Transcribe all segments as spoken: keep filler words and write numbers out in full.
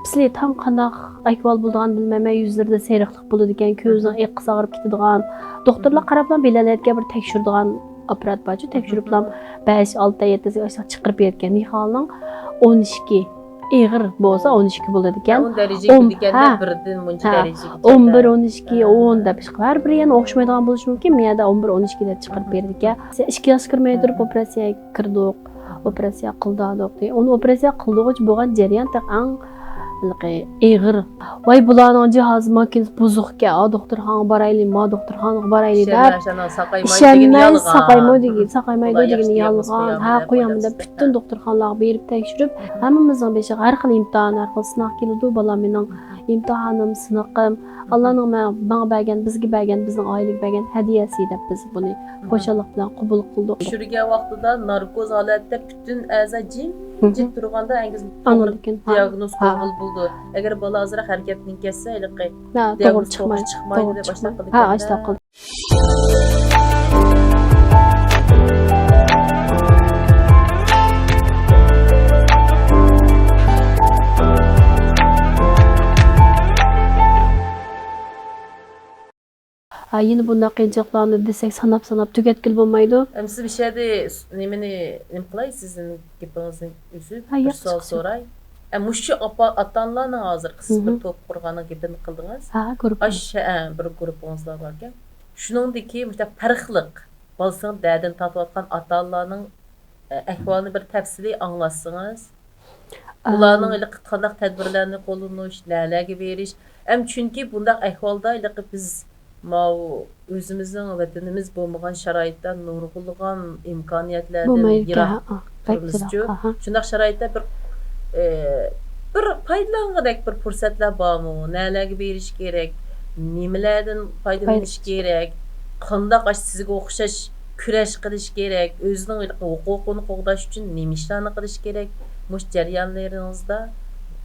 پىسلى تام قانداق ئەھۋال بولىدىغان بىلمەيمەن، يۈزلىرىدە سېرىقلىق بولىدىكەن، كۆزىنىڭ ئېقى ساغىرىپ كېتىدىغان. دوختۇرلار قاراپلا بىلەلەيدىكەن، بىر تەكشۈرىدىغان ئاپپارات بارچۇ، تەكشۈرۈپلا بەش، ئالتە، يەتتە، سەككىز، ئاشۇنداق چىقىرىپ بېرىدىكەن. نىھالنىڭ ئون ئىككى، ئېغىر بولسا ئون ئىككى بولىدىكەن. ئون دەرىجىگە ئون-، كىردىكەندە ھە. بىردىن مۇنچە ھە. دەرىجىگىچە. ئون بىر، ئون ئىككى، ھە. ئون دەپ چىقىپ، ھەر بىرى يەنە ئوخشىمايدىغان بولۇشى مۇمكىن. مۇ يەردە ئون بىر، ئون ئىككى دەپ چىقىرىپ بېرىدىكەن. ئىككى ياشقا كىرمەي تۇرۇپ ئوپېراتسىيەگە كىردۇق. ئوپېراتسىيە قىلدۇق. ئۇنى ئوپېراتسىيە قىلدۇرغۇچە بولغان جەريان تېخى ئەڭ ھېلىقى ئېغىر. ۋاي، بۇلارنىڭ جاھازى، ماكىنىسى بۇزۇقكەن، ئا دوختۇرخانىغا بارايلى، ما دوختۇرخانىغا بارايلى دەپ. ئىشەنمەي ساقايمايدۇ دېگىنى يالغان. ساقايمايدۇ دېگىنى، ساقايمايدۇ دېگىنى يالغان. ھە، قويامەن دەپ پۈتۈن دوختۇرخانىلارغا بېرىپ تەكشۈرۈپ، ھەممىمىزنىڭ بېشىغا ھەر خىل ئىمتىھان، ھەر خىل سىناق كېلىدۇ. بالام مېنىڭ ئىمتىھانىم، سىنىقىم، ئاللانىڭ ماڭا بەرگەن، بىزگە بەرگەن، بىزنىڭ ئائىلىگە بەرگەن ھەدىيەسى دەپ بىز بۇنى خۇشاللىق بىلەن قوبۇل قىلدۇق. چۈشۈرگەن ۋاقتىدا ناركوز ھالەتتە پۈتۈن ئەزا جىمجىت تۇرغاندا، ئەڭگىز توغرا دىياگنوز قويغىلى بولىدۇ. ئەگەر بالا ئازراق ھەرىكەتتىن كەتسە، ھېلىقى دىياگنوز توغرا چىقمايدۇ دەپ ئاشۇنداق قىلىدىكەن. ھە، يەنە بۇنداق قىيىنچىلىقلارنى دېسەك، ساناپ-ساناپ تۈگەتكىلى بولمايدۇ. ئەمدى سىز بۇ يەردە س-، نېمىنى، نېمە قىلاي، سىزدىن گېپىڭىزنى ئۈزۈپ، ھە، بىر سوئال سوراي. ئە، مۇشۇ ئاپا-، ئاتا-ئانىلارنىڭ ھازىرقى سىز بىر توپ قۇرغاننىڭ گېپىنى قىلدىڭىز. ھە، گۇرۇپپا. ئاش-، ھە، بىر گۇرۇپپىڭىزلار باركەن. شۇنىڭدىكى مۇشۇنداق پەرقلىق، بالىسىنىڭ دەردىنى تارتىۋاتقان ئاتا-ئانىلارنىڭ، ئە، ئەھۋالىنى بىر تەپسىلىي ئاڭلاتسىڭىز. ئۇلارنىڭ ھېلىقى قانداق تەدبىرلەرنى قوللىنىش، نەلەرگە بېرىش. ئەم، چۈنكى بۇنداق ئەھۋالدا ھېلىقى بىز ماۋۇ ئۆزىمىزنىڭ ۋەتىنىمىز بولمىغان شارائىتتا نۇرغۇنلىغان ئىمكانىيەتلەردىن يىراق تۇرىمىزچۇ. شۇنداق شارائىتتا بىر، ئى، بىر پايدىلانغۇدەك بىر پۇرسەتلەر بارمۇ؟ نەلەرگە بېرىش كېرەك؟ نېمىلەردىن پايدىلىنىش كېرەك؟ قانداق ئاشۇ سىزگە ئوخشاش كۈرەش قىلىش كېرەك، ئۆزىنىڭ ھوقۇقىنى قوغداش ئۈچۈن نېمە ئىشلارنى قىلىش كېرەك؟ مۇشۇ جەريانلىرىڭىزدا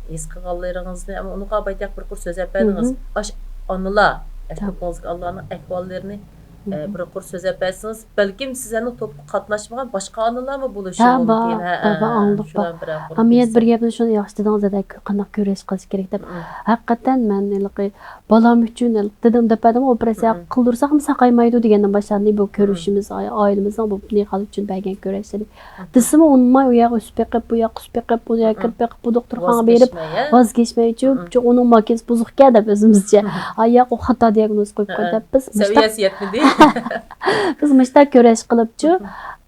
ھېس قىلغانلىرىڭىزنى، ئۇنىڭغا بايتاق بىر قۇر سۆزلەپ بەردىڭىز. ئاشۇ ئانىلار، ئەتراپىڭىزدىكى ئانىلارنىڭ ئەھۋاللىرىنى، ئە، بىر قۇر سۆزلەپ بەرسىڭىز، بەلكىم سىزنىڭ توپقا قاتناشمىغان باشقا ئانىلارمۇ بولۇشى مۇمكىن. ھە، بار، بار، ئاڭلىدۇق، بار. ئەمما يەنە بىر گەپنى شۇنى ياخشى دېدىڭىز، زادە، قانداق كۈرەش قىلىش كېرەك دەپ. ھەقىقەتەن مەن ھېلىقى بالام ئۈچۈن دېدىم، دەپ بەردىم، ئوپېراتسىيە قىلدۇرساقمۇ ساقايمايدۇ دېگەندىن باشلاندى. بۇ كۈرىشىمىز، ئائىلىمىزنىڭ بۇ نىھال ئۈچۈن بەرگەن كۈرەشلىرى. دېسىمۇ ئۇنىماي، ئۇ ياققا ئۆسۈپ بېقىپ، بۇ ياققا ئۆسۈپ بېقىپ، بۇ ياققا كىرىپ بېقىپ، بۇ دوختۇرخانىغا بېرىپ ۋاز كەچمەي، چۈنكى ئۇنىڭ ماكىنىسى بۇزۇقكەن دەپ ئۆزىمىزچە. ئاي ياق، ئۇ خاتا دىياگنوز قويۇپقان دەپ بىز مۇشۇنداق، بىز مۇشۇنداق كۈرەش قىلىپچۇ.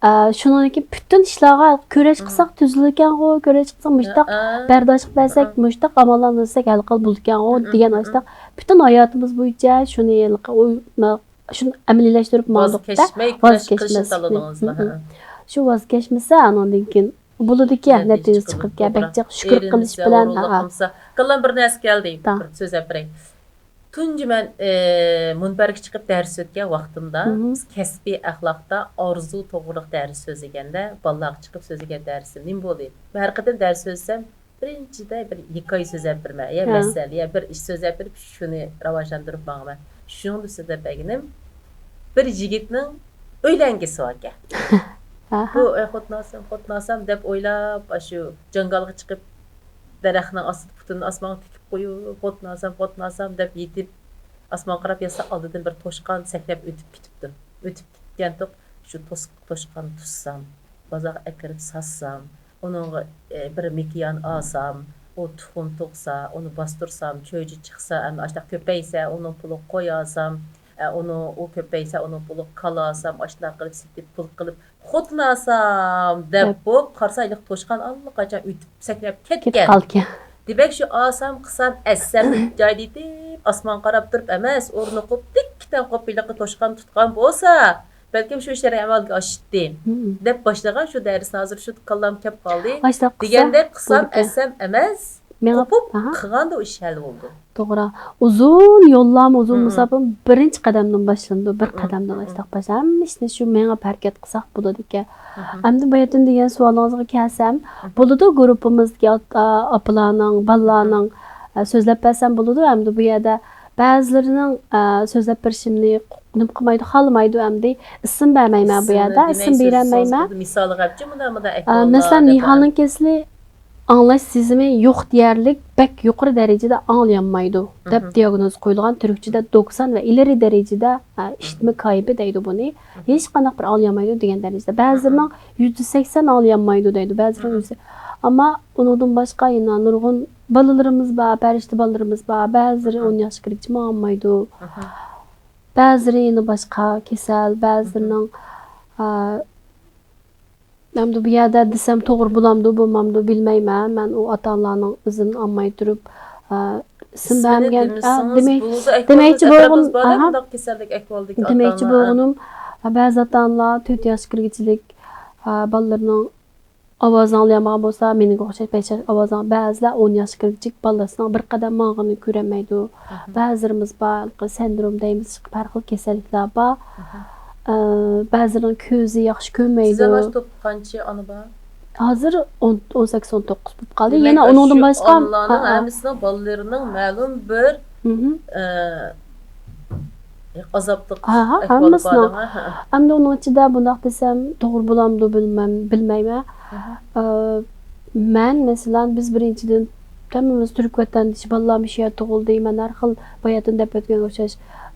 ئە، شۇنىڭدىن كېيىن پۈتۈن ئىشلارغا كۈرەش قىلساق تۈزۈلىدىكەنغۇ، كۈرەش قىلساق مۇشۇنداق بەرداشلىق بەرسەك، مۇشۇنداق ئاماللارنى ئىزدىسەك ھەل قىلىپ بولىدىكەنغۇ دېگەن ئاشۇنداق پۈتۈن ھاياتىمىز بويىچە شۇنى ھېلىقى ئوي-، شۇنى ئەمەلىيلەشتۈرۈپ ماڭدۇق-دە. ۋاز كەچمەي كۈرەش قىلىشنى تاللىدىڭىز. شۇ ۋاز كەچمىسە، ئانىڭدىن كېيىن بولىدىكەن، نەتىجىسى چىقىدىكەن. بەك جىق شۈكۈر قىلىش بىلەن. كاللام بىر نەرسە كەلدى، بىر سۆزلەپ بېرەي. تۇنجى مەن، ئە، مۇنبەرگە چىقىپ دەرس ئۆتكەن ۋاقتىمدا، بىز كەسپىي ئەخلاقتا ئارزۇ توغرىلىق دەرس سۆزلىگەندە، بالىلارغا چىقىپ سۆزلىگەن دەرسىم نېمە بولدى؟ مەن ھەر قېتىم دەرس سۆزلىسەم، بىرىنچىدە بىر ھېكايە سۆزلەپ بېرىمەن، يا مەسەل، يا بىر ئىش سۆزلەپ بېرىپ، شۇنى راۋاجلاندۇرۇپ ماڭىمەن. شۇنىڭدا سۆزلەپ بەرگىنىم، بىر يىگىتنىڭ ئۆيلەنگۈسى باركەن. بۇ، ئەي، خوتۇن ئالسام، خوتۇن ئالسام دەپ ئويلاپ، ئاشۇ جاڭگالغا چىقىپ، دەرەخنىڭ ئاستىدا پۇتىنى ئاسمانغا تىكىپ قويۇپ، خوتۇن ئالسام، خوتۇن ئالسام دەپ يېتىپ، ئاسمانغا قاراپ ياتسا، ئالدىدىن بىر توشقان سەكرەپ ئۆتۈپ كېتىپتۇ. ئۆتۈپ كېتىپتۇ. شۇ توس-، توشقان تۇتسام، بازارغا ئەكىرىپ ساتسام، ئۇنىڭغا، ئە، بىر مېكىيان ئالسام، ئۇ تۇخۇم تۇغسا، ئۇنى باستۇرسام، چۆجە چىقسا، ئەمدى ئاشۇنداق كۆپەيسە، ئۇنىڭ پۇلىغا قوي ئالسام، ئە، ئۇنى، ئۇ كۆپەيسە، ئۇنىڭ پۇلىغا كالا ئالسام، ئاشۇنداق قىلىپ سېتىپ پۇل قىلىپ، خوتۇن ئالسام دەپ بولۇپ قارىسا، ھېلىقى توشقان ئاللىقاچان ئۆتۈپ سەكرەپ كەتكەن. دېمەك، شۇ ئالسام، قىلسام، ئەتسەم جايدا يېتىپ، ئاسمانغا قاراپ تۇرۇپ ئەمەس، ئورنىقىپ، دىككىدە قوپۇپ ھېلىقى توشقان تۇتقان بولسا، بەلكىم شۇ ئىشلار ئەمەلگە ئاشتى، دەپ باشلىغان شۇ دەرسنى ھازىر شۇ كاللام كەپ قالدى. دېگەندەك قىلسام، ئەتسەم ئەمەس، قوپۇپ قىلغاندا ئۇ ئىش ھەل بولىدۇ. توغرا. ئۇزۇن يوللارمۇ، ئۇزۇن مۇساپىمۇ بىرىنچى قەدەمدىن باشلىنىدۇ. بىر قەدەمدىن ئاشتاق باش-، ھەممە ئىشنى شۇ مېڭىپ ھەرىكەت قىلساق بولىدىكەن. ئەمدى باياتىن دېگەن سوئالىڭىزغا كەلسەم، بولىدۇ، گۇرۇپپىمىزدىكى ئات-، ئا-، ئاپىلارنىڭ، بالىلارنىڭ، ئە، سۆزلەپ بەرسەم بولىدۇ. ئەمدى بۇ يەردە بەزىلىرىنىڭ، ئە، سۆزلەپ بېرىشىمنى نېمە قىلمايدۇ، خالىمايدۇ ئەمدى. ئىسىم بەرمەيمەن بۇ يەردە، ئىسىم بېرەلمەيمەن. مىسالغا ئەپچى مۇنداق، مۇنداق ئە، ئەھۋاللار مەسىلەن، دەپ، نىھالنىڭ كېسىلى ئاڭلاش سېزىمى يوق دېيەرلىك، بەك يۇقىرى دەرىجىدە ئاڭلىيالمايدۇ دەپ دىياگنوز قويۇلغان، تۈركچىدە دوكسان ۋە ئىلىرى دەرىجىدە، ئە، ئىشىتمە كايىپى دەيدۇ بۇنى. ھېچقانداق بىر ئاڭلىيالمايدۇ دېگەن دەرىجىدە. بەزىلىرىنىڭ يۈزدە سەكسەن ئاڭلىيالمايدۇ دەيدۇ، بەزىلىرىنىڭ يۈزدە. ئەمما ئۇنىڭدىن باشقا يەنە نۇرغۇن بالىلىرىمىز بار، پەرىشتە بالىلىرىمىز بار. بەزىلىرى ئون ياشقا كىرگۈچە ئاڭلىمايدۇ. بەزىلىرى يەنە باشقا كېسەل، بەزىلىرىنىڭ، ئە، ئەمدى بۇ يەردە دېسەم توغرا بولامدۇ، بولمامدۇ بىلمەيمەن. مەن ئۇ ئاتا-ئانىلارنىڭ ئىزىنى ئالماي تۇرۇپ، ئە، ئىسىم ئىسمىنى بەرمىگەن، ئە، دېمىسىڭىز دېمەي-، بولىدۇ. دېمەكچى بولغىن-، ئەتراپىمىزدا بار-دە ئاھا. بۇنداق كېسەللىك ئەھۋالدىكى دېمەكچى ئاتا-ئانا. بولغىنىم، ئە، بەزى ئاتا-ئانىلار تۆت ياشقا كىرگۈچىلىك، ئە، بالىلىرىنىڭ ئاۋازىنى ئاڭلىيالمىغان بولسا، مېنىڭگە ئوخشاش بەش ياش ئاۋازىنى، بەزىلەر ئون ياشقا كىرگۈچىلىك بالىسىنىڭ بىر قەدەم ماڭغىنىنى كۆرەلمەيدۇ. بەزىلىرىمىز بار، سىندروم دەيمىز، ھەر خىل كېسەللىكلەر بار. ئە، بەزىلىرىنىڭ كۆزى ياخشى كۆرمەيدۇ. سىزدە مانا شۇ توپ قانچە ئانا بار؟ ھازىر ئون، ئون سەككىز، ئون توققۇز بولۇپ قالدى. دېمەك، يەنە ئۇنىڭدىن شۇ باشقا، ئانىلارنىڭ ھە. ھەممىسىنىڭ بالىلىرىنىڭ مەلۇم بىر، مھم. ئە، ئازابلىق ھە، ھە، ئەھۋالى ھەممىسىنىڭ. بار دەڭە. ھە. ئەمدى ئۇنىڭ ئىچىدە بۇنداق دېسەم توغرا بولامدۇ بىلمەم-، بىلمەيمەن. ئە، مەن، مەسىلەن، بىز بىرىنچىدىن، ھەممىمىز تۈرك ۋەتەندىشى، بالىلارمۇ شۇ يەردە تۇغۇلدى. مەن ھەر خىل باياتىن دەپ ئۆتكەنگە ئوخشاش،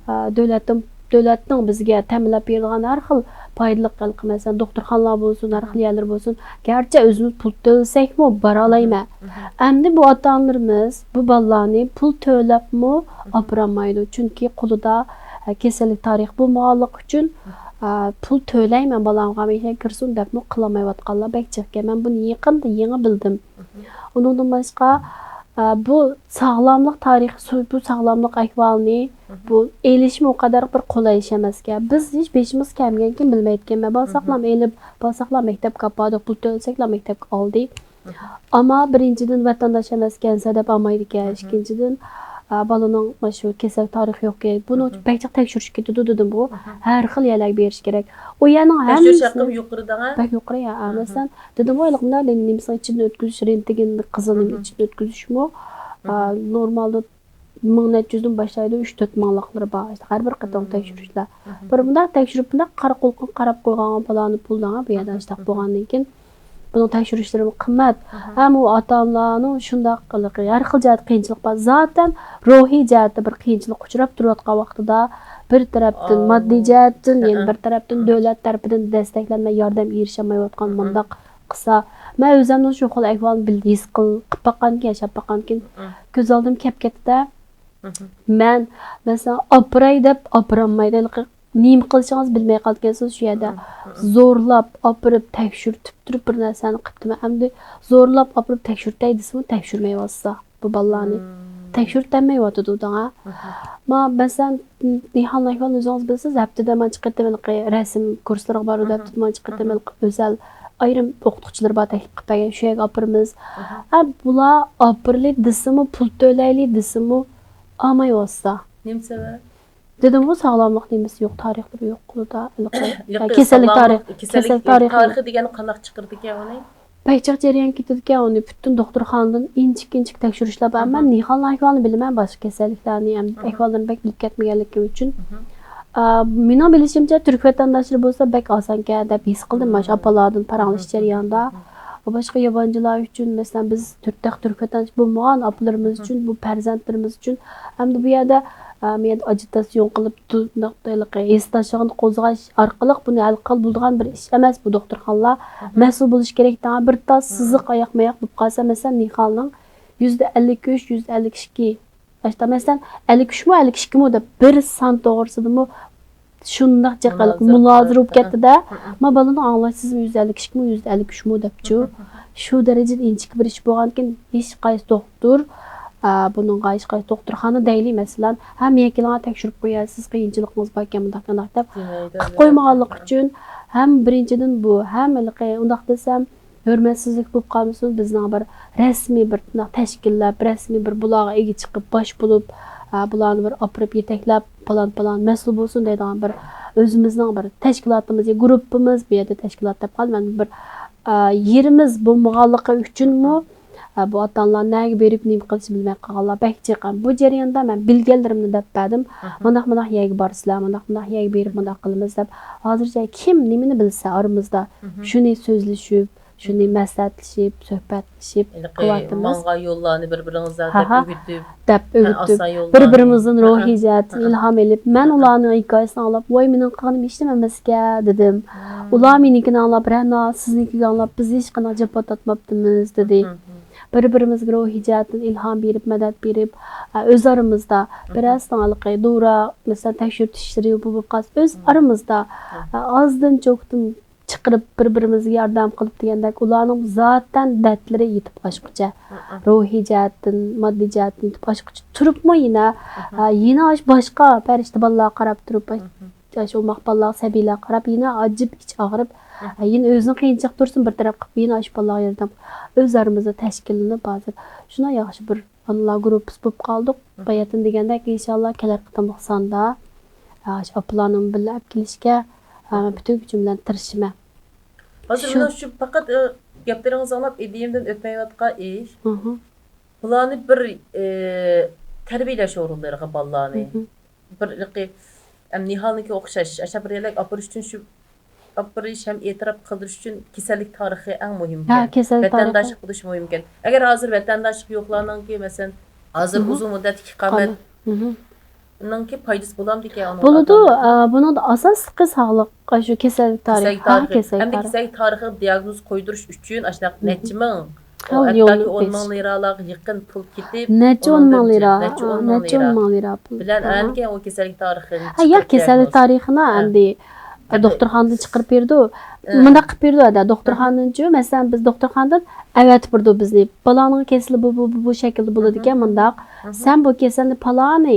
ئە، دۆلەتتىن، دۆلەتنىڭ بىزگە تەمىنلەپ بېرىدىغان ھەر خىل پايدىلىق، ھېلىقى، مەسىلەن، دوختۇرخانىلار بولسۇن، ھەر خىل يەرلەر بولسۇن. گەرچە ئۆزىمىز پۇل تۆلىسەكمۇ بارالايمەن. ئەمدى بۇ ئاتا-ئانىلىرىمىز بۇ بالىلارنى پۇل تۆلەپمۇ ئاپىرالمايدۇ. چۈنكى قولىدا، ئە، كېسەللىك تارىخى بولمىغانلىقى ئۈچۈن، ئە، پۇل تۆلەيمەن بالامغا، مېھرى كىرسۇن دەپمۇ قىلالمايۋاتقانلار بەك جىق ئىكەن. مەن بۇنى يېقىندا يېڭى بىلدىم. ئۇنىڭدىن باشقا، ئە، بۇ ساغلاملىق تارىخى، بۇ ساغلاملىق ئەھۋالىنى، بۇ ئېلىشمۇ ئۇ قەدەر بىر قولاي ئىش ئەمەسكەن. بىز ھېچ بېشىمىز كەلمىگەنكىن بىلمەيدىكەنمەن. بالىساقلام ئېلىپ، بالىساقلام مەكتەپكە ئاپاردۇق، پۇل تۆلىسەكلا مەكتەپكە ئالدى. ئەمما بىرىنچىدىن، ۋەتەنداش ئەمەسكەنسە دەپ ئالمايدىكەن. ئىككىنچىدىن، ئا، بالىنىڭ مانا شۇ كېسەل تارىخى يوقكەن. بۇنىڭ ئۈچۈن بەك جىق تەكشۈرۈش كېتىدۇ دېدىمغۇ. ھەر خىل يەرلەرگە بېرىش كېرەك. ئۇ يەرنىڭ تەكشۈرۈش ھەممىسىنى ھەققىمۇ يۇقىرى دەڭە. بەك يۇقىرى، ھە، ھە، مەسىلەن، دېدىمغۇ، ھېلىقى مۇنداق نېمىسىنىڭ ئىچىدىن ئۆتكۈزۈش، رېنتگېن قىزىل نېمە ئىچىدىن ئۆتكۈزۈشمۇ، ئا، نورمالدا مىڭ نەچچە يۈزدىن باشلايدۇ، ئۈچ تۆت مىڭلىقلىرى بار. ھەر بىر قېتىم تەكشۈرۈشلەر. بىر مۇنداق تەكشۈرۈپ، مۇنداق قارا قۇلىقىغا قاراپ قويغانغا پالانى پۇل دەڭە، بۇ يەردە شۇنداق بولغاندىن كېيىن، بۇنىڭ تەكشۈرۈشلىرىمۇ قىممەت. ھەم ئۇ ئاتا-ئانىلارنىڭ شۇنداق قىلىقى، ھەر خىل جەھەتتە قىيىنچىلىق بار. زاتەن روھىي جەھەتتە بىر قىيىنچىلىققا ئۇچراپ تۇرۇۋاتقان ۋاقتىدا، بىر تەرەپتىن ماددىي جەھەتتىن، يەنە بىر تەرەپتىن دۆلەت تەرىپىدىن دەستەكلەنمە، ياردەم ئېرىشەلمەيۋاتقان مۇنداق قىلسا، مەن ئۆزۈمنىڭ شۇ خىل ئەھۋالنى بىل-، ھېس قىل-، قىلىپ باققاندىكىن، ياشاپ باققاندىكىن، كۆز ئالدىم كەپ كەتتى-دە. مەن، مەسىلەن، ئاپىراي دەپ ئاپىرالمايدۇ. ھېلىقى نېمە قىلىشىڭىزنى بىلمەي قالىدىكەنسىز شۇ يەردە. زورلاپ ئاپىرىپ تەكشۈرتۈپ تۇرۇپ بىر نەرسەنى قىپتىمەن. ئەمدى زورلاپ ئاپىرىپ تەكشۈرتەي دېسىمۇ تەكشۈرمەيۋاتسا بۇ بالىلارنى. تەكشۈرتەلمەيۋاتىدۇ دەڭە. ما، مەسىلەن، نىھالنىڭ ئەھۋالىنى ئۆزىڭىز بىلىسىز، ھەپتىدە مانچە قېتىم ھېلىقى رەسىم كۇرسلىرىغا بارىدۇ، ھەپتىدە مانچە قېتىم ھېلىقى ئۆزەل ئايرىم ئوقۇتقۇچىلىرى بار، تەكلىپ قىلىپ بەرگەن، شۇ يەرگە ئاپىرىمىز. ئە، بۇلار ئاپىرىلى دېسىمۇ، پۇل تۆلەيلى دېسىمۇ، ئالمايۋاتسا. نېمە سەۋەب؟ دېدىمغۇ، ساغلاملىق نېمىسى يوق، تارىخلىرى يوق قولىدا، ھېلىقى، ھېلىقى كېسەللىك تارىخى، كېسەللىك تارىخى دېگەننى قانداق چىقىرىدىكەن ئۇنى؟ بەك جىق جەريان كېتىدىكەن، ئۇنى پۈتۈن دوختۇرخانىدىن ئىنچىكە-ئىنچىكە تەكشۈرۈشلەر بار. مەن نىھالنىڭ ئەھۋالىنى بىلىمەن، باشقا كېسەللىكلەرنى، ئەمدى ئەھۋاللىرىنى بەك بىلىپ كەتمىگەنلىكىم ئۈچۈن. ئا، مېنىڭ بىلىشىمچە، تۈرك ۋەتەنداشلىرى بولسا بەك ئاسانكەن دەپ ھېس قىلدىم، مانا شۇ ئاپىلاردىن پاراڭلىشىش جەريانىدا. باشقا يابانچىلار ئۈچۈن، مەسىلەن، بىز تۈركتەك تۈرك ۋەتەنداش بولمىغان ئاپىلىرىمىز ئۈچۈن، بۇ پەرزەنتلىرىمىز ئۈچۈن، ئەمدى بۇ يەردە، ئا، مەيەردە ئاجىتاسيون قىلىپ، ھېسداشلىقنى قوزغاش ئارقىلىق بۇنى ھەل قىلغىلى بولىدىغان بىر ئىش ئەمەس بۇ. دوختۇرخانىلار مەسئۇل بولۇش كېرەك دەڭە. بىر تال سىزىق ئاياق ماياق بولۇپ قالسا، مەسىلەن، نىھالنىڭ يۈزدە ئەللىك ئۈچ، يۈزدە ئەللىك ئىككى، مەسىلەن، ئەللىك ئۈچمۇ، ئەللىك ئىككىمۇ دەپ بىر سان توغرىسىدىمۇ شۇنداق جىق مۇنازىرە بولۇپ كەتتى-دە. ما بالىنىڭ ئاڭلاش سېزىمى يۈزدە ئەللىك ئىككىمۇ، يۈزدە ئەللىك ئۈچمۇ دەپچۇ. شۇ دەرىجىدە ئىنچىكە بىر ئىش بولغاندىكىن، ھېچقايسى دوختۇر، ئا، بۇنىڭغا ھېچقايسى دوختۇرخانا دەيلى، مەسىلەن، ھە، مېنىڭكىلەرگە تەكشۈرۈپ قوياي، سىز قىيىنچىلىقىڭىز باركەن، مۇنداق، مۇنداق دەپ قىلىپ قويمىغانلىقى ئۈچۈن، ھەم بىرىنچىدىن بۇ، ھەم ھېلىقى ئۇنداق دېسەم، ھۆرمەتسىزلىك بولۇپ قالمىسۇن، بىزنىڭ بىر رەسمىي بىر تەشكىللەپ، رەسمىي بىر بۇلارغا ئىگە چىقىپ، باش بولۇپ، ئا، بۇلارنى بىر ئاپىرىپ يېتەكلەپ، پالان، پالان مەسئۇل بولسۇن دەيدىغان بىر ئۆزىمىزنىڭ بىر تەشكىلاتىمىز يا گۇرۇپپىمىز، بۇ يەردە تەشكىلات دەپ قالدى، مەن بىر، ئا، يېرىمىز بولمىغانلىقى ئۈچۈنمۇ، ئا، بۇ ئاتا-ئانىلار نەگە بېرىپ نېمە قىلىشنى بىلمەي قالغانلار بەك جىق. بۇ جەرياندا مەن بىلگەنلىرىمنى دەپ بەردىم. مانداق، مانداق يەرگە بارىسىلەر، مانداق، مانداق يەرگە بېرىپ مانداق قىلىمىز دەپ. ھازىرچە كىم نېمىنى بىلسە ئارىمىزدا، شۇنى سۆزلىشىپ، شۇنى مەسلىھەتلىشىپ، سۆھبەتلىشىپ قىلىۋاتىمىز. ماڭغان يوللارنى بىر-بىرىڭىزلار دەپ ئۆگىتىپ، دەپ ئۆگىتىپ، بىر-بىرىمىزدىن روھىي جەھەتتىن ئىلھام ئېلىپ، مەن ئۇلارنىڭ ھېكايىسىنى ئاڭلاپ، ۋاي، مېنىڭ قىلغىنىم ھېچنېمە ئەمەسكەن، دېدىم. ئۇلار مېنىڭكىنى ئاڭلاپ، رەنا، سىزنىڭكىگە ئاڭلاپ، بىز ھېچقانداق جاپا تارتماپتىمىز، دېدى. بىر-بىرىمىزگە روھىي جەھەتتىن ئىلھام بېرىپ، مەدەت بېرىپ، ئە، ئۆز ئارىمىزدا بىرەرسىنىڭ ھېلىقى دورا، مەسىلەن، تەكشۈرتۈش ئىشلىرى بولۇپ قالسا، ئۆز ئارىمىزدا، ئە، ئازدىن چوكتىن چىقىرىپ، بىر-بىرىمىزگە ياردەم قىلىپ دېگەندەك، ئۇلارنىڭ زاتەن دەردلىرى يېتىپ ئاشقۇچە، روھىي جەھەتتىن، ماددىي جەھەتتىن يېتىپ ئاشقۇچە تۇرۇپمۇ يەنە، ئە، يەنە ئاش-، باشقا پەرىشتە بالىلارغا قاراپ تۇرۇپ، ئاشۇ ئوماق بالىلارغا، سەبىيلەرگە قاراپ يەنە ئاجىپ ئىچ ئاغرىپ، ئە، يەنە ئۆزىنىڭ قىيىنچىلىقى تۇرسۇن بىر تەرەپ قىلىپ، يەنە ئاشۇ بالىلارغا ياردەم قىلىپ، ئۆز ئارىمىزدا تەشكىللىنىپ ھازىر شۇنداق ياخشى بىر ئانىلار گۇرۇپپىسى بولۇپ قالدۇق. باياتىن دېگەندەك، ئىنشاللا كېلەر قېتىملىق ساندا، ئە، شۇ ئاپىلارنى بىللە ئەپ كېلىشكە، ئە، پۈتۈن كۈچۈم بىلەن تىرىشىمەن. ھازىر شۇ مانا شۇ پەقەت، ئە، گەپلىرىڭىزنى ئاڭلاپ ئىدىيەمدىن ئۆتمەيۋاتقان ئىش. بۇلارنى بىر، ئە، تەربىيەلەش ئورۇنلىرىغا بالىلارنى. بىر ھېلىقى، ئەم، نىھالنىڭكىگە ئوخشاش، ئاشۇ بىر يەرلەرگە ئاپىرىش ئۈچۈن شۇ، ئاپىرىش ھەم ئېتىراپ قىلدۇرۇش ئۈچۈن كېسەللىك تارىخى ئەڭ مۇھىم. ھە، كېسەللىك تارىخى. ۋەتەنداشلىق بولۇشى مۇھىمكەن. ئەگەر ھازىر ۋەتەنداشلىق يوقلارنىڭكى، مەسىلەن، ھازىر ئۇزۇن مۇددەتلىك ئىقامەتنىڭكى پايدىسى بولامدىكەن ئۇنىڭ؟ بولىدۇ. ئە، بۇنىڭدا ئاساسلىقى ساغلىق، شۇ كېسەللىك تارىخى. كېسەللىك تارىخى. ھە، كېسەللىك تارىخى. ئەمدى كېسەللىك تارىخىغا دىياگنوز قويدۇرۇش ئۈچۈن ئاشۇنداق نەچچە مىڭ، ھەتتاكى ئون مىڭ لىرالارغا يېقىن پۇل كېتىپ، نەچچە ئون مىڭ لىرا، نەچچە ئون مىڭ لىرا پۇل. بىلەن ئاندىن كېيىن ئۇ كېسەللىك تارىخىنى چىقىرىپ، ياق، كېسەللىك تارىخىنى ئەمدى دوختۇرخانىدىن چىقىرىپ بېرىدۇ. مۇنداق قىلىپ بېرىدۇ ھەدە، دوختۇرخانىدىنچۇ، مەسىلەن، بىز دوختۇرخانىدىن ئەۋەتىپ بېرىدۇ بىزنى. بالانىڭ كېسىلى بۇ، بۇ، بۇ، بۇ شەكىلدە بولىدىكەن، مۇنداق. سەن بۇ كېسەلنى پالانى،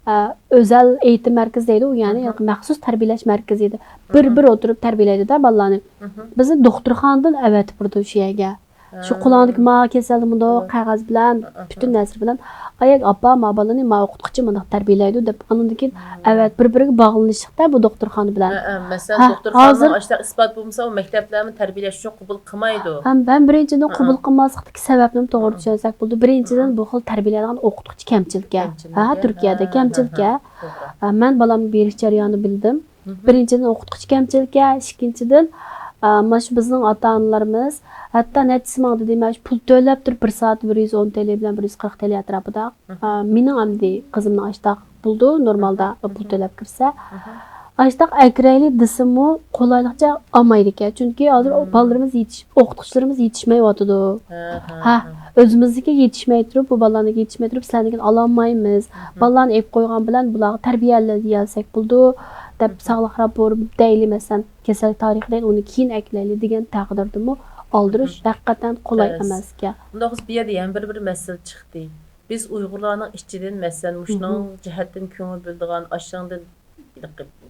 ئە، ئۆزەل ئېيتىم مەركىزى دەيدۇ، يەنى مەخسۇس تەربىيەلەش مەركىزى دەيدۇ. بىر، بىر ئولتۇرۇپ تەربىيەلەيدۇ-دە بالىلارنى. بىزنى دوختۇرخانىدىن ئەۋەتىپ بېرىدۇ شۇ يەرگە. شۇ قولۇڭدىكى ما كېسەلنى مۇنداق قەغەز بىلەن، پۈتۈن نەرسە بىلەن، ئاياك ئاپا، ما بالىنى ما ئوقۇتقۇچى مۇنداق تەربىيەلەيدۇ دەپ، ئاندىن كېيىن ئەۋەت، بىر-بىرىگە باغلىنىشلىق-دە بۇ دوختۇرخانا بىلەن. ھە، ھە، مەسىلەن، ھە، دوختۇرخانىنىڭ ھازىر ئاشۇنداق ئىسپات بولمىسا، ئۇ مەكتەپلەرمۇ تەربىيەلەش ئۈچۈن قوبۇل قىلمايدۇ. ھەم، ھەم بىرىنچىدىن، قوبۇل قىلماسلىقتىكى سەۋەبنىمۇ توغرا چۈشەنسەك بولىدۇ. بىرىنچىدىن، بۇ خىل تەربىيەلەيدىغان ئوقۇتقۇچى كەمچىلكەن. ھە، تۈركىيەدە ھە، كەمچىلكەن. ھە، ھە، توغرا. ھە، مەن بالامنى بېرىش جەريانىنى بىلدىم. بىرىنچىدىن، ئوقۇتقۇچى كەمچىلكەن، ئىككىنچىدىن، ئا، مانا شۇ بىزنىڭ ئاتا-ئانىلىرىمىز ھەتتا نەچچىسى ماڭا دېدى، مەن شۇ پۇل تۆلەپ تۇرۇپ، بىر سائەت بىر يۈز ئون تېلى بىلەن بىر يۈز قىرىق تېلى ئەتراپىدا. ئا، مېنىڭ ئەمدى قىزىمنىڭ ئاشتاق بولىدۇ، نورمالدا پۇل تۆلەپ كىرسە. ئاشتاق ئەكىرەيلى دېسىمۇ، قولايلىقچە ئالمايدىكەن. چۈنكى ھازىر بالىلىرىمىز يېتىش-، ئوقۇتقۇچىلىرىمىز يېتىشمەيۋاتىدۇ. ھە، ھە، ھە، ھە. ئۆزىمىزنىڭكى يېتىشمەي تۇرۇپ، بۇ بالىلارنىڭكى يېتىشمەي تۇرۇپ، سىلەرنىڭكىنى ئالالمايمىز. بالىلارنى ئېلىپ قويغان بىلەن بۇلارغا تەربىيەلىيەلسەك بولىدۇ، دەپ ساغلىق راپورى دەيلى، مەسىلەن، كېسەللىك تارىخى دەيلى، ئۇنى كېيىن ئەكېلەيلى دېگەن تەقدىردىمۇ ئالدۇرۇش ھەقىقەتەن قولاي ئەمەسكەن. مۇنداق بولسا، بۇ يەردە يەنە بىر، بىر مەسىلە چىقتى. بىز ئۇيغۇرلارنىڭ ئىچىدىن، مەسىلەن، مۇشۇنىڭ جەھەتتىن كۆڭۈل بۆلىدىغان، ئاشۇنىڭدىن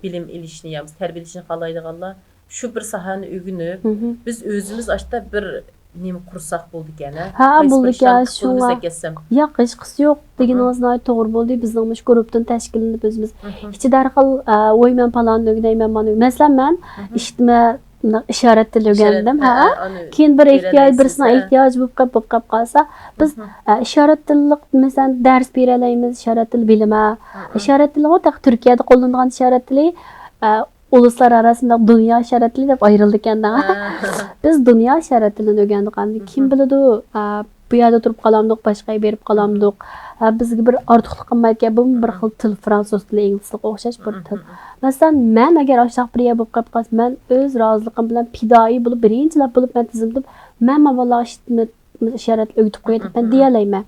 بىلىم ئېلىشنى يا بولمىسا تەربىيەلىشىنى خالايدىغانلار شۇ بىر ساھەنى ئۆگىنىپ، بىز ئۆزىمىز ئاشتا بىر نېمە قۇرساق بولىدىكەن، ھە؟ ھە، بولىدىكەن، شۇڭا. ياق، ھېچقىسى يوق دېگىنىڭىز ناھايىتى توغرا بولدى. بىزنىڭ مۇشۇ گۇرۇپتىن تەشكىللىنىپ ئۆزىمىز ئىچىدە ھەر خىل، ئە، ۋوي، مەن پالاننى ئۆگىنەي، مەن مانى ئۆگىنەي. مەسىلەن، مەن ئىشىتمە ئىشارەت تىلى ئۆگەندىم، ھە. كېيىن بىر ئېھتىياج، بىرسىنىڭ ئېھتىياجى بولۇپ قېلىپ، بولۇپ قېلىپ قالسا، بىز، ئە، ئىشارەت تىللىق، مەسىلەن، دەرس بېرەلەيمىز، ئىشارەت تىلى بىلىمە. ئىشارەت تىلىغۇ تېخى تۈركىيەدە قوللىنىدىغان ئىشارەت تىلى، ئە، ئۇلۇسلار ئاراسىندا دۇنيا ئىشارەت تىلى دەپ ئايرىلىدىكەن دەڭ. بىز دۇنيا ئىشارەت تىلىنى ئۆگەندۇق. ئەمدى كىم بىلىدۇ، ئە، بۇ يەردە تۇرۇپ قالامدۇق، باشقا يەرگە بېرىپ قالامدۇق. ئە، بىزگە بىر ئارتۇقلۇق قىلمايدىكەن. بۇمۇ بىر خىل تىل، فرانسۇز تىلى، ئىنگلىزلىق ئوخشاش بىر تىل. مەسىلەن، مەن ئەگەر ئاشۇنداق بىر يەر بولۇپ قېلىپ قالسا، مەن ئۆز رازىلىقىم بىلەن پىدائىي بولۇپ، بىرىنچىلەپ بولۇپ مەن تىزىملىتىپ، مەن ماۋۇلارغا ئىشارەت ئۆگىتىپ قوياي دەپ مەن دېيەلەيمەن.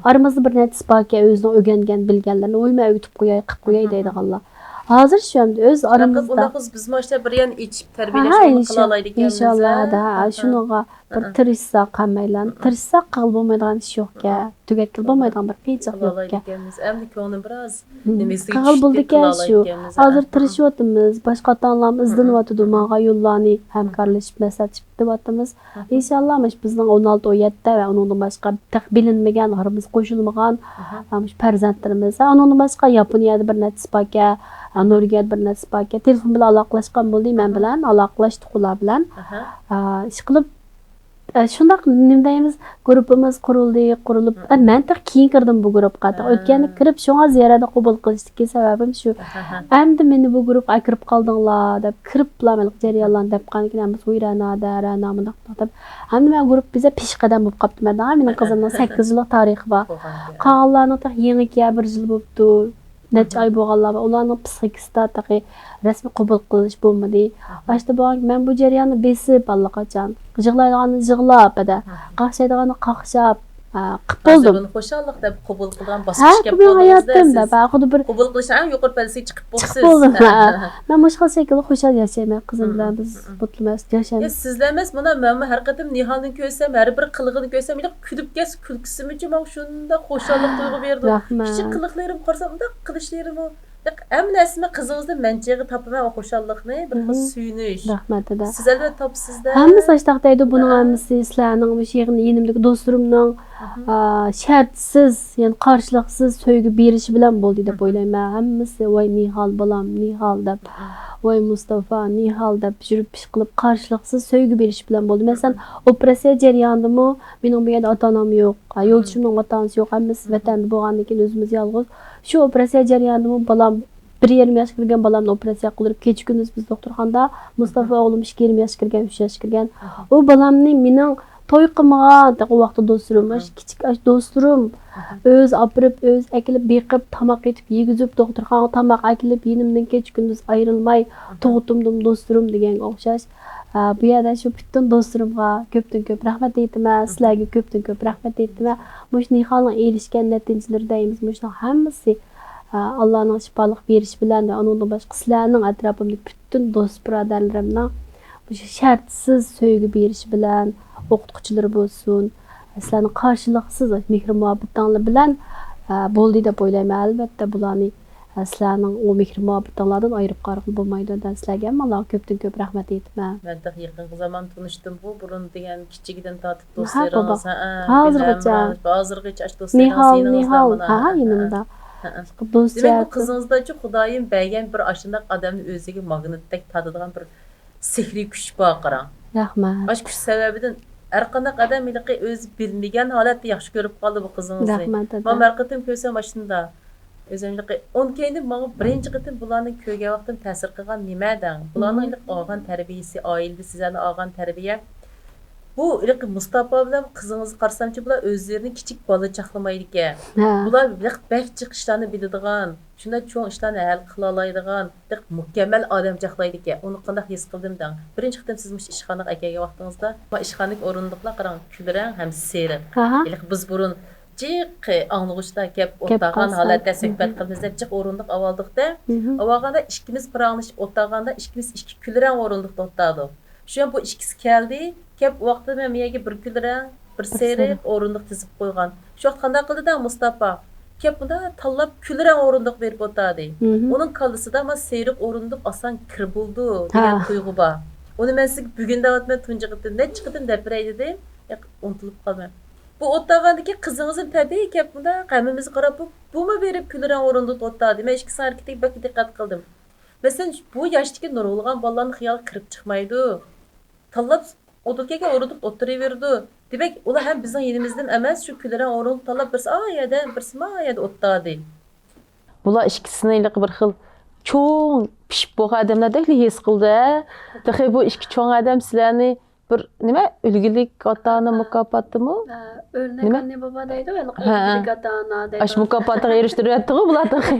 ئارىمىزدا بىر نەچچىسى باركەن، ئۆزىنىڭ ئۆگەنگەن، بىلگەنلىرىنى، ۋوي، مەن ئۆگىتىپ قوياي، قىلىپ قوياي دەيدىغانلار. ھازىر شۇ ئەمدى ئۆز ئارىمىزدا. ئۇنداق بولسا بىزمۇ ئاشۇنداق بىر يەرنى ئېچىپ تەربىيەلەش ئورنى قىلالايدىكەنمىز. ئىنشاللا، ھە، شۇنىڭغا بىر تىرىشساق ھەممەيلەن. تىرىشساق قىلغىلى بولمايدىغان ئىش يوقكەن. تۈگەتكىلى بولمايدىغان بىر قىيىنچىلىق يوقكەن. ئەمدى كۆڭلۈم بىراز نېمىسىگە چۈشتى، قىلالايدىكەنمىز. ھازىر تىرىشىۋاتىمىز. باشقا ئاتا-ئانىلارمۇ ئىزدىنىۋاتىدۇ. ماڭغان يوللارنى ھەمكارلىشىپ مەسلىھەتلىشىپ كېتىۋاتىمىز. ئىنشاللا، مۇشۇ بىزنىڭ ئون ئالتە، ئون يەتتە ۋە ئۇنىڭدىن باشقا تېخى بىلىنمىگەن، ئارىمىزغا قوشۇلمىغان، ئە، مۇشۇ پەرزەنتلىرىمىز. ئە، ئۇنىڭدىن باشقا ياپونىيەدە بىر نەچچىسى باركەن، ئە، نورۋېگىيەدە بىر نەچچىسى باركەن. تېلېفون بىلەن ئالاقىلەشكەن بولدى مەن بىلەن، ئالاقىلەشتۇق ئۇلار بىلەن. ئە، ئىشقىلىپ، ئە، شۇنداق، نېمە دەيمىز، گۇرۇپپىمىز قۇرۇلدى، قۇرۇلۇپ، ئە، مەن تېخى كېيىن كىردىم بۇ گۇرۇپپا. تېخى ئۆتكەندە كىرىپ، شۇڭا زىيارەتنى قوبۇل قىلىشتىكى سەۋەبىم شۇ. ئەمدى مېنى بۇ گۇرۇپپىغا ئەكىرىپ قالدىڭلار دەپ، كىرىپلا مەن جەريانلارنى دەپ قالغاندىكىن، ھەممىسى ھۇيرانە، دەرەنە، مۇنداق، مۇنداق دەپ. ئەمدى مەن گۇرۇپپا بىزە پېشقەدەم بولۇپ قاپتىمەن. مېنىڭ قىزىمنىڭ سەككىز يىللىق تارىخى بار. قالغانلارنىڭ تېخى يېڭىكى، بىر يىل بوپتۇ. نەچچە ئاي بولغانلار بار، ئۇلارنىڭ پسىخىكىسىدا تېخى رەسمىي قوبۇل قىلىش بولمىدى. ئاشتا بولغان، مەن بۇ جەرياننى بېسىپ ئاللىقاچان. يىغلايدىغاننى يىغلاپ، ھەدە. قاقشايدىغاننى قاقشاپ، ھە، قىپ بولدۇم. بۇنى خۇشاللىق دەپ قوبۇل قىلىدىغان ھە، باسقۇچ كەپ بۇ مېنىڭ قالدىڭىز-دە ھاياتىم سىز. دەپ، ھە، خۇددى بىر قوبۇل قىلىشنىڭ ئەڭ يۇقىرى پەللىسىگە چىقىپ چىقىپ بولىسىز. بولدۇم، ھە. مەن مۇشۇ خىل شەكىلدە خۇشال ياشايمەن، قىزىم بىلەن بىز مۇتلۇمەس ياشايمىز. يا، سىزلەر ئەمەس، مانا مەنمۇ ھەر قېتىم نىھالنى كۆرسەم، ھەر بىر قىلىقىنى كۆرسەم، ھېلىقى كۈلۈپ كەتسە، كۈلكىسىمۇچۇ ماڭا شۇنداق خۇشاللىق تۇيغۇ بېرىدۇ. رەھمەت. كىچىك قىلىقلىرىم قارىسام، ئۇنداق قىلىشلىرىمۇ، ھەممە نەرسىنى قىزىڭىزدىن مەن چېغى تاپىمەن، ئۇ خۇشاللىقنى، بىر خىل سۆيۈنۈش. رەھمەت، ھەدە. سىز ئەلۋەتتە تاپىسىز-دە. ھەممىسى ئاشتاق دەيدۇ، بۇنىڭ ھەممىسى سىلەرنىڭ مۇشۇ يېقىن يېنىمدىكى دوستلىرىمنىڭ، ئا، شەرتسىز، يەنى قارشىلىقسىز سۆيگۈ بېرىشى بىلەن بولدى دەپ ئويلايمەن. ھەممىسى، ۋاي نىھال بالام، نىھال دەپ، ۋاي مۇستافا، نىھال دەپ يۈرۈپ ئىش قىلىپ، قارشىلىقسىز سۆيگۈ بېرىشى بىلەن بولدى. مەسىلەن، ئوپېراتسىيە جەريانىدىمۇ مېنىڭ بۇ يەردە ئاتا-ئانام يوق، ھە، يولدىشىمنىڭ ئاتا-ئانىسى يوق، ھەممىسى ۋەتەندە بولغاندىن كېيىن ئۆزىمىز يالغۇز. شۇ ئوپېراتسىيە جەريانىدىمۇ بالام، بىر يېرىم ياشقا كىرگەن بالامنى ئوپېراتسىيە قىلدۇرۇپ، كېچە-كۈندۈز بىز دوختۇرخانىدا، مۇستافا ئوغلۇم ئىككى يېرىم ياشقا كىرگەن، ئۈچ ياشقا كىرگەن. ئۇ بالامنى مېنىڭ توي قىلمىغان، تېخى ئۇ ۋاقىتتا دوستلىرىم، ئاشۇ كىچىك، ئاشۇ دوستلىرىم ئۆزى ئاپىرىپ، ئۆزى ئەكېلىپ بېقىپ، تاماق ئېتىپ يېگۈزۈپ، دوختۇرخانىغا تاماق ئەكېلىپ، يېنىمدىن كېچە-كۈندۈز ئايرىلماي، تۇغۇتۇمدىمۇ دوستلىرىم دېگەنگە ئوخشاش. ئە، بۇ يەردە شۇ پۈتۈن دوستلىرىمغا كۆپتىن كۆپ رەھمەت ئېيتىمەن، سىلەرگە كۆپتىن كۆپ رەھمەت ئېيتىمەن. مۇشۇ نىھالنىڭ ئېرىشكەن نەتىجىلىرى دەيمىز، مۇشۇنىڭ ھەممىسى، ئە، ئاللانىڭ شىپالىق بېرىشى بىلەن ۋە ئۇنىڭدىن باشقا سىلەرنىڭ ئەتراپىمدىكى پۈتۈن دوست بۇرادەرلىرىمنىڭ مۇشۇ شەرتسىز سۆيگۈ بېرىشى بىلەن، ئوقۇتقۇچىلىرى بولسۇن، سىلەرنىڭ قارشىلىقسىز مېھرى مۇھەببىتىڭلار بىلەن، ئە، بولدى دەپ ئويلايمەن. ئەلۋەتتە، بۇلارنى، ئە، سىلەرنىڭ ئۇ مېھرى مۇھەببىتىڭلاردىن ئايرىپ قارىغىلى بولمايدۇ. ھەدە، سىلەرگە ھەممىڭلارغا كۆپتىن كۆپ رەھمەت ئېيتىمەن. مەن تېخى يېقىنقى زامان تونۇشتۇمغۇ، بۇرۇن دېگەن كىچىكىدىن تارتىپ ھە، دوستلىرىڭىز، بابا. ھە، ھازىرغىچە. ھازىرغىچە ئاشۇ دوستلىرىڭىز نىھال، يېنىڭىزدا نىھال. مانا. ھە، ھە، يېنىمدا. ھە، ھە. دوست دېمەك، بۇ جەھەتتىن. قىزىڭىزداچۇ خۇدايىم بەرگەن بىر ئاشۇنداق ئادەمنى ئۆزىگە ماگنىتتەك تارتىدىغان بىر سېھرىي كۈچ بار، قاراڭ. رەھمەت. ئاشۇ كۈچ سەۋەبىدىن ھەر قانداق ئادەم ھېلىقى ئۆزى بىلمىگەن ھالەتتە ياخشى كۆرۈپ قالدى بۇ قىزىڭىزنى. رەھمەت، دادا. مانا ھەر قېتىم كۆرسەم ئاشۇنداق. ئۆزۈم ھېلىقى ئون كەينى ماڭا بىرىنچى قېتىم بۇلارنى كۆرگەن ۋاقتىم تەسىر قىلغان نېمە دەڭ؟ بۇلارنىڭ ھېلىقى ئالغان تەربىيىسى، ئائىلىدە سىزلەرنىڭ ئالغان تەربىيە. بۇ ھېلىقى مۇستاپا بىلەن قىزىڭىزنى قارىسامچۇ، بۇلار ئۆزلىرىنى كىچىك بالا چاقلىمايدىكەن. ھە. بۇلار ھېلىقى بەك جىق ئىشلارنى بىلىدىغان، شۇنداق چوڭ ئىشلارنى ھەل قىلالايدىغان، بەك مۇكەممەل ئادەم چاقلايدىكەن. ئۇنى قانداق ھېس قىلدىم دەڭ. بىرىنچى قېتىم سىز مۇشۇ ئىشخانىغا ئەكەلگەن ۋاقتىڭىزدا، ما ئىشخانىدىكى ئورۇندۇقلار قاراڭ، كۈلرەڭ ھەم سېرىق. ئاھا. ھېلىقى بىز بۇرۇن جىق ئاڭلىغۇچلار كەپ كەپ ئولتۇرغان قالسا. ھالەتتە سۆھبەت مھم. قىلىمىز دەپ جىق ئولتۇردۇق ئاۋۋالدىقتا. مھم. ئاۋۋالغاندا ئىككىمىز پاراڭلىشىپ ئولتۇرغاندا، ئىككىمىز ئىككى كۈلرەڭ ئورۇندۇقتا ئولتۇردۇق. شۇ بۇ ئىككىسى كەلدى، كەپ ۋاقتىدا مەن بۇ يەرگە بىر كۈلرەڭ، بىر بىر سېرىق سېرىق. ئورۇندۇق تىزىپ قويغان. شۇ ۋاقىت قانداق قىلدى دەڭ مۇستاپا؟ كەپ بۇندا تاللاپ كۈلرەڭ ئورۇندۇق بېرىپ ئولتۇردى. مھم. ئۇنىڭ كاللىسىدا ما سېرىق ئورۇندۇق ئاسان كىر بولىدۇ دېگەن ھا. تۇيغۇ بار. ئۇنى مەن سىزگە بۈگۈن دەۋاتىمەن، تۇنجى قېتىم، نەچچە قېتىم دەپ بېرەي دېدىم، ياق، ئۇنتۇلۇپ قالىمەن. بۇ ئولتۇرغاندىكى قىزىڭىزمۇ تەبىئىي كەپ بۇندا ھەممىمىزگە قاراپ، بۇ، بۇمۇ بېرىپ كۈلرەڭ ئورۇندۇقتا ئولتۇردى. مەن ئىككىسىنىڭ ھەرىكىتىگە بەك دىققەت قىلدىم. مەسىلەن، بۇ ياشتىكى نۇرغۇنلىغان بالىلارنىڭ خىيالىغا كىرىپ چىقمايدۇ. تاللاپ ئولتۇرۇپ كەلگەن ئورۇندۇقتا ئولتۇرۇۋېرىدۇ. دېمەك، ئۇلار ھەم بىزنىڭ يېنىمىزدىمۇ ئەمەس، شۇ كۈلرەڭ ئورۇندۇق تاللاپ، بىرسى ئا يەردە، بىرسى ما يەردە ئولتۇردى. بۇلار ئىككىسىنى ھېلىقى بىر خىل چوڭ پىشىپ بولغان ئادەملەردەكلا ھېس قىلدى. تېخى بۇ ئىككى چوڭ ئادەم سىلەرنى بىر نېمە، ئۈلگىلىك ئاتا-ئانا ھە. مۇكاپاتىمۇ؟ ھە، ئۆرنەك نېمە؟ ئاننە بابا دەيدۇ، ھە. ئۈلگىلىك ئاتا-ئانا دەيدۇ. ئاشۇ مۇكاپاتقا ئېرىشتۈرۈۋەتتىغۇ بۇلار تېخى.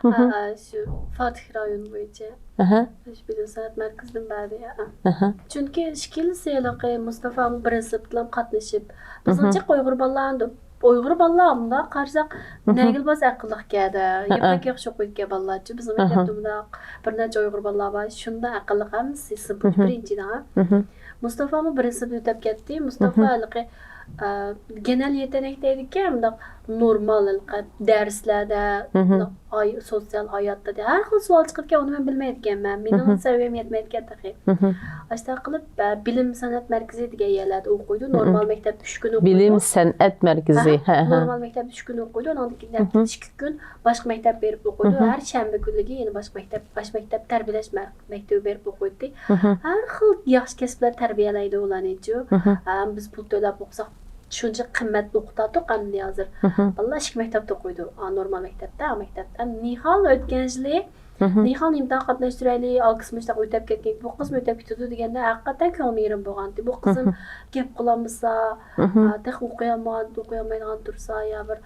ھە، ھە، شۇ فاتىھ رايونى بويىچە. ئەھە. شۇ بىلىم سەنئەت مەركىزىدىن بەردى، ھە. ئەھە. چۈنكى ئىككىلىسى ھېلىقى مۇستافا بىرىنچى سىنىپتىلا قاتنىشىپ، بىزنىڭچە ئۇيغۇر بالىلار ئۇنداق ئۇيغۇر بالىلار مۇنداق قارىساق، نەگىلا بولسا ئەقىللىقكەن-دە. يا بەك ياخشى ئوقۇيدىكەن بالىلارچۇ. بىزنىڭ مەكتەپتە مۇنداق بىر نەچچە ئۇيغۇر بالىلار بار. شۇنداق ئەقىللىق ھەممىسى سىنىپتا بىرىنچى دەڭ. مۇستافامۇ بىرىنچى سىنىپنى ئۆتەپ كەتتى. مۇستافا ھېلىقى، ئە، گېنەل يېتەكلىك دەيدىكەن، مۇنداق نورمال ھېلىقى دەرسلەردە، مھم. ئاي-، سوتسىيال ھاياتتا دە-، ھەر خىل سوئال چىقىدىكەن، ئۇنى مەن بىلمەيدىكەنمەن. مېنىڭ مھم. سەۋىيەم يەتمەيدىكەن تېخى. مھم. ئاشۇنداق قىلىپ، ئە، بىلىم سەنئەت مەركىزى دېگەن يەرلەردە ئوقۇيدۇ. مھم. نورمال مەكتەپتە ئۈچ كۈن ئوقۇيدۇ. بىلىم سەنئەت مەركىزى. ھە، ھە. ھە، ھە. نورمال مەكتەپتە ئۈچ كۈن ئوقۇيدۇ. ئۇنىڭدىن كېيىن ھەپتىدە مھم. ئىككى كۈن باشقا مەكتەپ بېرىپ ئوقۇيدۇ. مھم. ھەر شەنبە كۈنلىرى يەنە باشقا مەكتەپ، باشقا مەكتەپ تەربىيەلەش مەر-، مەكتىپى بېرىپ ئوقۇيتتى. مھم. ھەر خىل ياخشى كەسىپلەر تەربىيەلەيدۇ ئۇلارنى. مھم. ھەم بىز پۇل تۆلەپ ئوقۇساق، شۇنچە قىممەت ئوقۇتاتتۇق ئەمدى ھازىر. مھم. بالىلار ئىككى مەكتەپتە ئوقۇيدۇ. ئا، نورمال مەكتەپتە، ئا، مەكتەپتە. ئەمدى نىھال ئۆتكەن يىلى، مھم. نىھال ئىمتىھان قاتناشتۇرۇۋەتەيلى، ئالكىسمۇ شۇنداق ئۆتۈپ كەتكەن، بۇ قىزمۇ ئۆتۈپ كېتىدۇ دېگەندە، ھەقىقەتەن كۆڭلۈم يېرىم بولغانىدى. بۇ قىزىم مھم. گەپ قىلالمىسا، مھم. ئا، تېخى ئوقۇيالمىغان، ئوقۇيالمايدىغان تۇرسا، يا بىر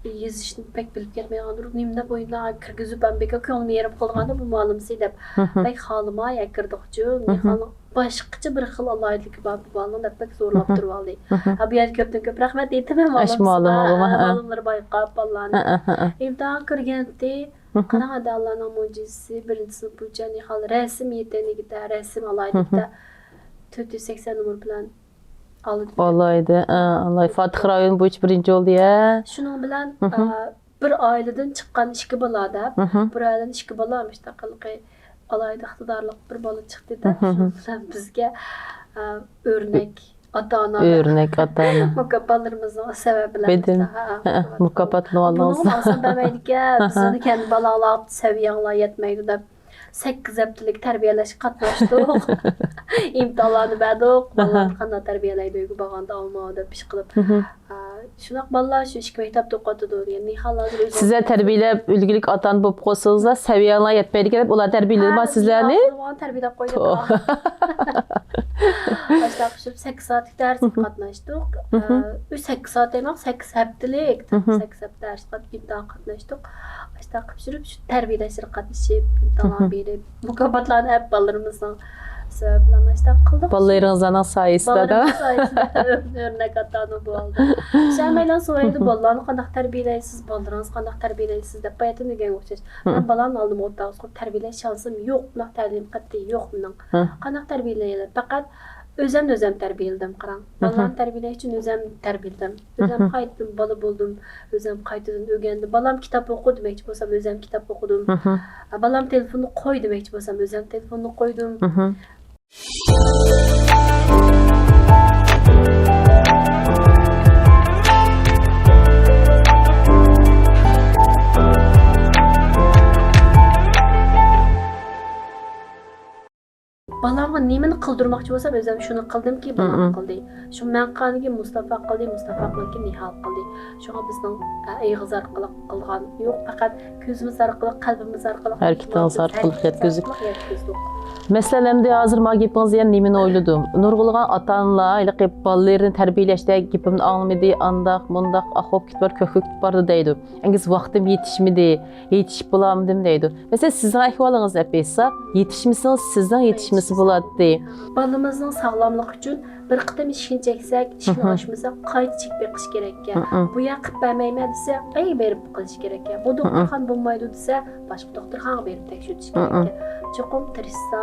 يېزىشنى بەك بىلىپ كەتمەيدىغان تۇرۇپ، نېمىدەپ ئويۇنلارغا كىرگۈزۈپ، ھەم بىكار كۆڭلۈم يېرىم قالغاندا بۇ مۇئەللىمىسى دەپ، مھم. بەك خالىماي ئەكىردۇقچۇ. مھم. نىھال باشقىچە بىر خىل ئالاھىدىلىكى بار بۇ بالىنىڭ دەپ بەك زورلاپ مھم. تۇرۇۋالدى. مھم. ھە، بۇ يەردە كۆپتىن كۆپ رەھمەت ئېيتىمەن ئاشۇ مۇئەللىمىمغا. مۇئەللىمىمغا. ھە، مۇئەللىملىرى بايقاپ بالىلارنى. ھە، ھە، ھە، ھە. ئىمتىھان كىرگەنتى، مھم. قاراڭ ئاداللارنىڭ مۆجىزىسى، بىرىنچى سىنىپ بويىچە نىھال رەسىم يېتەكلىكىدە، رەسىم ئالاھىدىلىكىدە مھم. تۆت يۈز سەكسەن نومۇر بىلەن ئالدى. ئالاھىدە، ئا، ئالاھىدە. فاتىھ رايونى بويىچە بىرىنچى بولدى، ھە. شۇنىڭ بىلەن، مھم. ئا، بىر ئائىلىدىن چىققان ئىككى بالا دەپ، مھم. بىر ئائىلىدىن ئىككى بالا مۇشۇنداق ھېلىقى ئالاھىدە ئىقتىدارلىق بىر بالا چىقتى دەپ، مھم. شۇنىڭ بىلەن بىزگە، ئا، ئۆرنەك ئاتا-ئانا دەپ. ئۆرنەك ئاتا-ئانا. مۇكاپاتلىرىمىزنىڭ سەۋەبى بىلەن بىلدىم. مۇشۇنداق، ھە، ھە، ھە، مۇكاپات. مۇكاپاتلىنىۋالدىڭىز. بۇنىڭغا ئاسان بەرمەيدىكەن، بىزنى كەينى بالاڭلار سەۋىيەڭلار يەتمەيدۇ دەپ. سەككىز ھەپتىلىك تەربىيەلەشكە قاتناشتۇق. ئىمتىھانلارنى بەردۇق. بالىلارنى قانداق تەربىيەلەيدۇ، ئۆيگە بارغاندا ئالما دەپ ئىش قىلىپ. مھم. ئا، شۇنداق بالىلار شۇ ئىككى مەكتەپتە ئوقۇۋاتىدۇ دېگەن نىھال ھازىر ئۆزى سىزلەر تەربىيەلەپ ئۈلگىلىك ئاتا-ئانا بولۇپ قالسىڭىزلا، سەۋىيەڭلار يەتمەيدىكەن دەپ ئۇلار تەربىيەلىدىما سىزلەرنى؟ ھە، ئاخىرىغا تەربىيەلەپ قويدۇق. توھ. ئاشۇنداق قىلىپ سەككىز سائەتلىك دەرسكە قاتناشتۇق. مھم. ئا، ئۈچ سەككىز سائەت دەيمەن، سەككىز ھەپتىلىك. مھم. سەككىز ھەپتە دەرس قات-، ئىمتىھان قاتناشتۇق. ئاشۇنداق قىلىپ يۈرۈپ، شۇ تەربىيەلەشلىرىگە قاتنىشىپ، ئىمتىھانلارنى مھم. بېرىپ، مۇكاپاتلارنى ئەپ بالىلىرىمىزنىڭ سەۋەبى بىلەن ئاشۇنداق قىلدۇق. بالىلىرىڭىزنىڭ سايىسىدا. بالىلىرىمىز سايىسىدا ئۆر-، ئۆرنەك ئاتا-ئانا بولدى. شۇ ھەممەيلەن سورايدۇ، مھم. بالىلارنى قانداق تەربىيەلەيسىز، بالىلىرىڭىزنى قانداق تەربىيەلەيسىز دەپ، باياتىن دېگەنگە ئوخشاش. مھم. مەن بالامنى ئالدىمغا ئولتۇرغۇزۇپ تەربىيەلەشكە چالسام يوق، بۇنداق تەلىيىم قەتئىي يوق مېنىڭ. ھە. قانداق تەربىيەلەيلى؟ پەقەت ئۆزۈمنى ئۆزۈم تەربىيەلىدىم، قاراڭ. مھم. بالىلارنى تەربىيەلەش ئۈچۈن ئۆزۈم تەربىيەلىدىم. ئۆزۈم مھم. قايتتىم، بالا بولدۇم. ئۆزۈم قايتىدىن ئۆگەندىم. بالام كىتاب ئوقۇ دېمەكچى بولسام، ئۆزۈم كىتاب ئوقۇدۇم. مھم. بالام تېلېفوننى قوي دېمەكچى بولسام، ئۆزۈم تېلېفوننى قويدۇم. مھم. بالامغا نېمىنى قىلدۇرماقچى بولسام، ئۆزۈم شۇنى قىلدىمكى، بالام مم. قىلدى. شۇ مەن قىلغاندىن كېيىن مۇستافا قىلدى، مۇستافا قىلغاندىن كېيىن نىھال قىلدى. شۇڭا بىزنىڭ، ئە، ئېغىز ئارقىلىق قىلغان يوق، پەقەت كۆزىمىز ئارقىلىق، قەلبىمىز ئارقىلىق، ھەرىكىتىڭىز ئارقىلىق يەتكۈزدۇق. مەسىلەن، ئەمدى ھازىر ما گېپىڭىزدە يەنە نېمىنى ئويلىدىم؟ نۇرغۇنلىغان ئاتا-ئانىلار ھېلىقى بالىلىرىنى تەربىيەلەشتە گېپىمنى ئاڭلىمىدى، ئانداق، مۇنداق، ئاھ، بولۇپ كېتىپ بارىدۇ دەيدۇ. ئەنگىز ۋاقتىم يېتىشمىدى، يېتىشىپ بولالمىدىم دەيدۇ. مەسىلەن، سىزنىڭ ئەھۋالىڭىزنى ئېلىپ ئېيتساق، يېتىشمىسىڭىز، سىزنىڭ يېتىشمىسى بولاتتى. بالىمىزنىڭ ساغلاملىقى ئۈچۈن بىر قېتىم ئىشىكنى چەكسەك، ئىشىكنى مھم. ئاچمىسا، قايتا چېكىپ بېقىش كېرەككەن. مھم. بۇ يەر قىلىپ بەرمەيمەن دېسە، ئەي بېرىپ قىلىش كېرەككەن. بۇ مھم. دوختۇرخانا بولمايدۇ دېسە، باشقا دوختۇرخانىغا بېرىپ تەكشۈرتۈش مھم. كېرەككەن. چوقۇم تىرىشسا،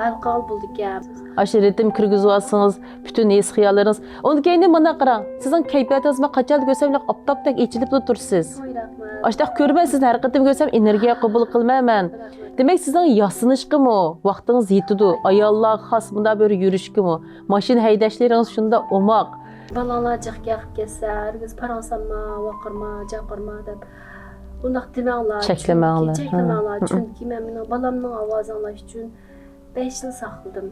ھەل قىلغىلى بولىدىكەن. ئاشۇ رىتىم كىرگۈزۈۋالسىڭىز، پۈتۈن ھېس-خىياللىرىڭىز. ئۇندىن كېيىن مانا قاراڭ، سىزنىڭ كەيپىياتىڭىزمۇ قاچانلا كۆرسەم، ئاپتاپتەك ئېچىلىپلا تۇرىسىز. ۋاي، رەھمەت. ئاشۇنداق كۆرىمەن سىزنى، ھەر قېتىم كۆرسەم ئېنېرگىيە قوبۇل قىلىمەن مەن. رەھمەت. دېمەك، سىزنىڭ ياسىنىشقىمۇ ۋاقتىڭىز يېتىدۇ. ئاياللارغا خاس مۇنداق بىر يۈرۈشكىمۇ، ماشىنا ھەيدەشلىرىڭىز شۇنداق ئوماق. بالاڭلار جىق گەپ كەتسە، ھەرگىز پاراڭ سالما، ۋارقىرىما، جارقىرىما دەپ ئۇنداق دېمەڭلار. چەكلىمەڭلار. چۈنكى، چەكلىمەڭلار. ھە. چۈنكى مەن مېنىڭ بالامنىڭ ئاۋازىنى ئاڭلاش ئۈچۈن بەش يىل ساقلىدىم.